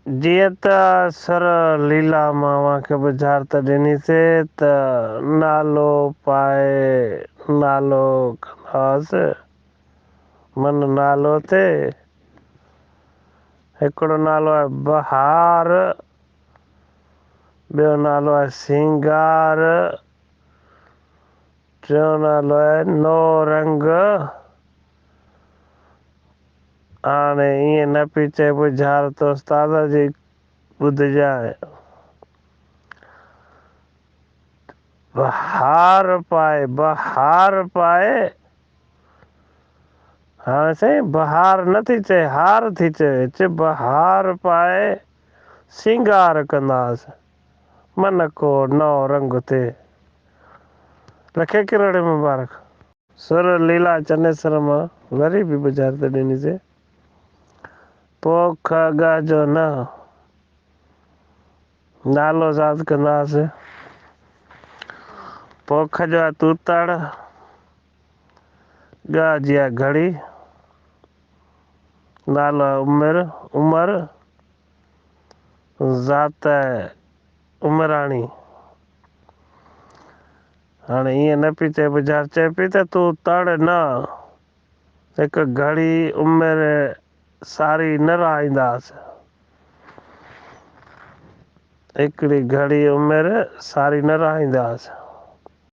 جيئن ته سر ليلا مان اوهان کي ٻجهارت ڏنيسي ته نالو پائي نالو ڪندا هئاسي، من نالو ٿئي. هڪڙو نالو آهي بهار، ٻيو نالو آهي سينگار، ٽيون نالو آهي نورنگ. هاڻي ائين نه پئي چئي ٻجهارت استاد جي ٻڌجانء. بهار پائي بهار پائي هاڻي سائين بهار نه ٿي چئي هار ٿي چئي چي بهار پائي سينگار ڪنداس من ڪو نئون رنگ ٿئي. لکين ڪروڙين مبارڪ. سر ليلا چنيسر مان وري به ٻجهارت ڏنيسي. پوک اڳا جو نه نالو ذات ڪنداسين. پوک جو آهي توتڙ، ڳهه جي آهي گهڙي، نالو آهي عمر، عمر، ذات آهي عمراڻي. هاڻي ائين نه پئي چئي ٻجهار، چئي پئي ته تون تڙ نه، هڪ گهڙي عمر ساري نه رهائينداس. هڪڙي گهڙي عمر ساري نه رهائينداس.